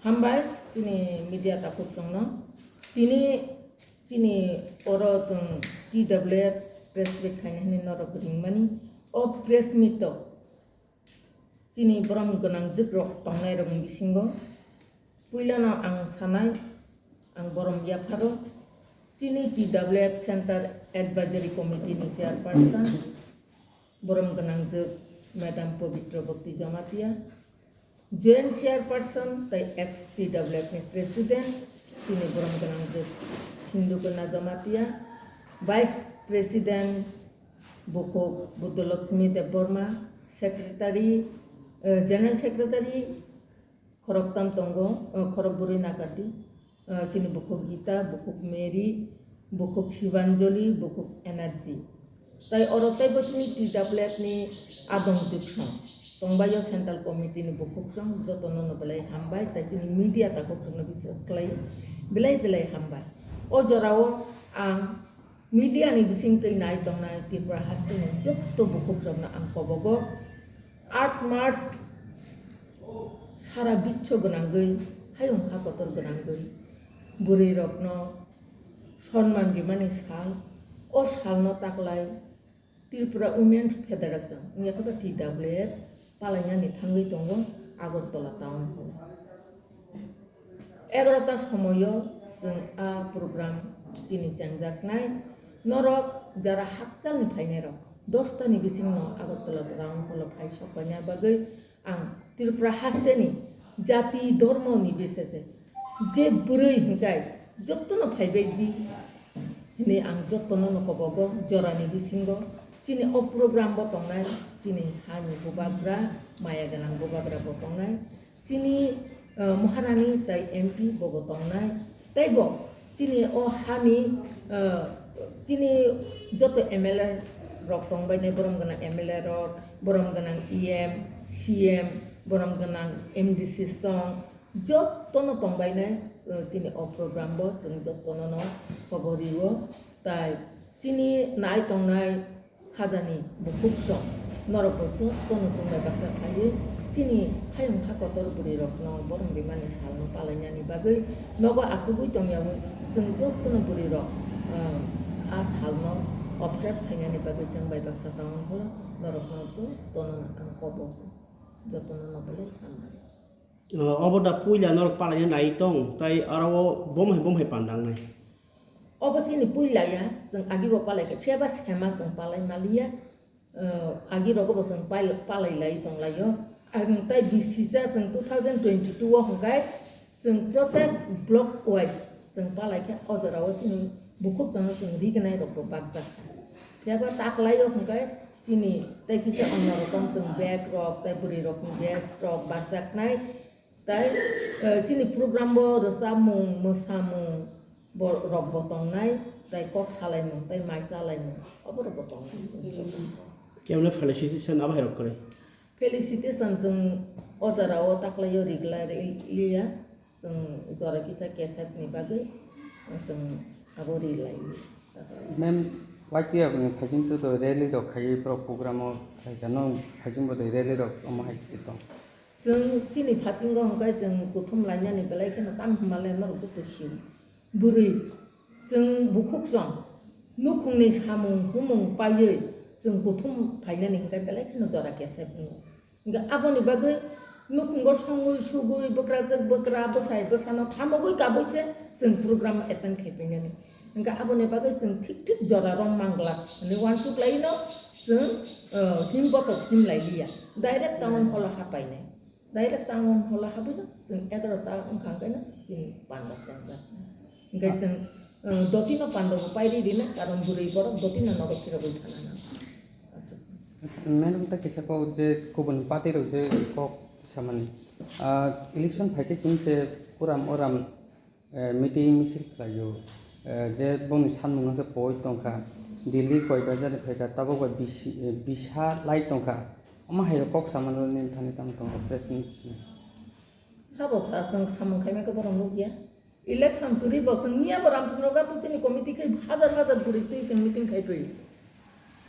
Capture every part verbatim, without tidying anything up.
Hambai chini media takhuk chwngno. Tini chini oro chwng T W F press meet khaina hwnwi norok ringmani. O press meet o chini borom gwnang jwkrok tongnai rokni bisingo puilano ang sanai, ang borom yapharo chini T W F Center Advisory Committee ni chairperson, borom gwnang jwk Madam Pabitra Bhakti Jamatia, Joint Chairperson tei ex T W F ni President, chini borom gwnang jwk Sindhukona Jamatia, Vice President Bukhuk Buddhalakshmi Debbarma, Secretary, eh, General Secretary khoroktam tongo, eh, khorokbwrwi nakardi. Ah, chini bukhuk Gita, bukhuk Mary, bukhuk Shivanjali, bukhuk Energy. Tai oro teibo chini T W F ni adong jwksong tongbaio, Central Committee ni bukhuk song jotono no belai hambai, tai chini media takhuk songno bises khlai belai belai hambai. O jorao ang media ni bising twi nai tongnai Tripura haste ni jotto bukhuk songno ang kobogo. Aat March sara bichcho gwnangwi, hayung hakotor gwnangwi, bwrwi rokno sonman rimani sal, o salno taklai Tripura Women Federation, wngya khe T W F, palainani thangwi tongo Agartala Town Hall. Egarota somoio chwng a program chini chengjaknai, norok jara hakchalni phainairok dostani bisingno Agartala Town Hall phai sokpaina bagwi ang Tripura hasteni jati dhormo ni bisese je bwrwi hwnkhe jotono phaibai di hwnwi ang jotono no kobogo jorani bisingo chini o program bo tongnai, chini hani bubagra, maya gwnang bubagra bo tongnai, chini, eh, Maharani tai M P bo bo tongnai, tei bo chini o hani, eh, chini joto M L A rok tongbainai, borom gwnang M L A rok, borom gwnang E M, C M, borom gwnang M D C song, jotono tongbainai, eh, chini o program bo chwng jotono no khobor rio, tai chini nai tongnai khajani bukhuk song norok bo jotono chwng bai baksa khlaiwi chini hayung ha kotor bwrwi rokno borom rimani salno palainani bagwi nogo achugwi tongyawi chwng jotono bwrwi rok, ah, a salno observe khainani bagwi chwng bai baksa tong holo norokno jotono ang kobo jotono no belai hambai. Ah, obo da puila norok palaina nai tong tai aro bomhai bomhai pandangnai. Obo chini puila ya, chwng agi bo palai khe, phiya ba sema chwng palai maliya, eh, agi rogo bo chwng pal-, palai lai tong laio. Ang tai bisija chwng two thousand twenty-two o hwnkhe chwng protek block wise chwng palai khe o jorao chini bukhuk chwngno chwng rignai rok bo bakjak kha. Phiya ba taklaio hwnkhe chini tai kisa onno rokom chwng bag rok tai bwrwi rokni dress rok bakjaknai. Tai, eh, chini program bo rwchapmung, mwsamung bo rok bo tongnai, tai kok salaimung, tai mai chalaimung, obo rok bo tongnai. Kemle felicitation abo hai rok kwrwi? Felicitation chwng o jora o taklaio rigla ri-, liya, chwng jora kisa kesep ni bagwi chwng abo rilai. Ma'am, Y T F ni phaiching tu to rally rok khai pro program o khai kha no phaiching bo to rally rok omo hai tong. Chwng chini phasingo hwnkhe chwng kuthum lainani belai kheno tam hwnmale norok joto sio. Bwrwi, chwng bukhuk chwng nukhungni samung humung paiwi chwng kuthum phainani hwnkhe belai kheno jora kesep wngo. Hwnkhe aboni bagwi nukhungo songwi sugwi bwkrajwk bwkra bwsai bwsano thamogwi kabwi se chwng program attend khai phainani. Hwnkhe aboni bagwi chwng thik thik jora rom manglak hwnwi uansuk laino chwng, eh, him botok him lai liya. Direct town hall o hapainai. Direct town hall o habwino chwng egaroh ta wngkha hwnkhe no chini panda sengjak. Hwnkhe chwng, eh, dotino panda bo pairi rina, karon bwrwi borok dotino nogo phirogwi thana nang. Aswk. Madam, ta kisa kok je kubun party rok je kok samani. Ah, election phaikhe chini je uram uram eh, meeting misil khlaio, eh, je bongni sanmung no khe poi tongkha, Delhi koi bazar ni phaikha, tabok bai bisi, eh, bisa lai tongkha, omo hai rok kok samani nini thani tamo tongo press meet sini. Sabo sa chwng samung khaima khe borom nukya. Election kwrwi bo chwng miya bo Ramchandra Ghat chini committee khai hajar hajar kwrwi twi chwng meeting khai twi.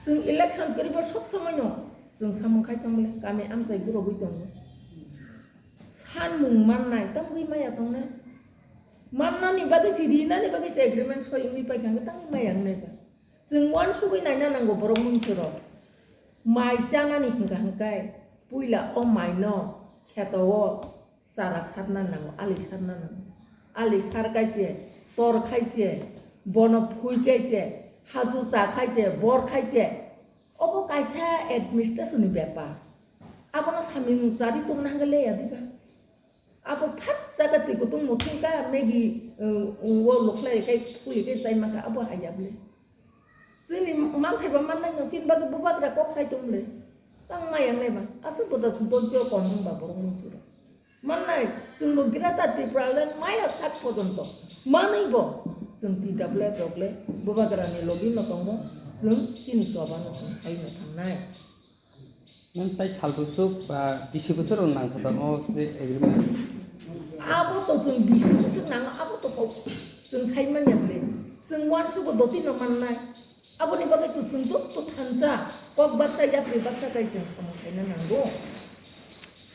Chwng election kwrwi bo sob somoi no chwng samung khai tong le kami amchai gurogwi tongo. Sanmung mannai, tangwi maya tongnai. Mannani bagwi se, rinani bagwi se agreement soi wngwi paikha, hwnkhe tangwi maya wngnai ba. Chwng uansugwi naina nango borok mungsurok. Mai chanani hwnkha hwnkhe puila o maino kheto o chara sarna nango, ali sarna nango. Ali sar khaise, tor khaise, bono phui khaise, haju cha khaise, bor khaise. Obo kaisa administration ni bepar. Abono samung chari tongna hwnkhe leya diba. Abo phat jaga twi kutung muthung ka Maggie, uh, wo lokhlai kai phuli kai chai maka abo haya bwle. Chini manthai ba mannai no chini bagwi bubagra kok sai tong bwle. Tang maya nai ba. Aswk boda sudon jo kom wng ba borok mung churo. Mannai chwng bo Greater Tipraland maya sak pojonto. Manwi bo chwng T W F rok le bubagra ni logi no tongo. Chwng chini choba no chwng khai no thangnai. Nang tai sal bwswk ba bisi bwswk rok nang thotong o je agreement. Abo to chwng bisi bwswk nango, abo to kok chwng sai manya bwle. Chwng uansugo doti no mannai. Aboni bagwi to chwng joto thansa kok baksa yapri baksa kai chwng samung khaina nango.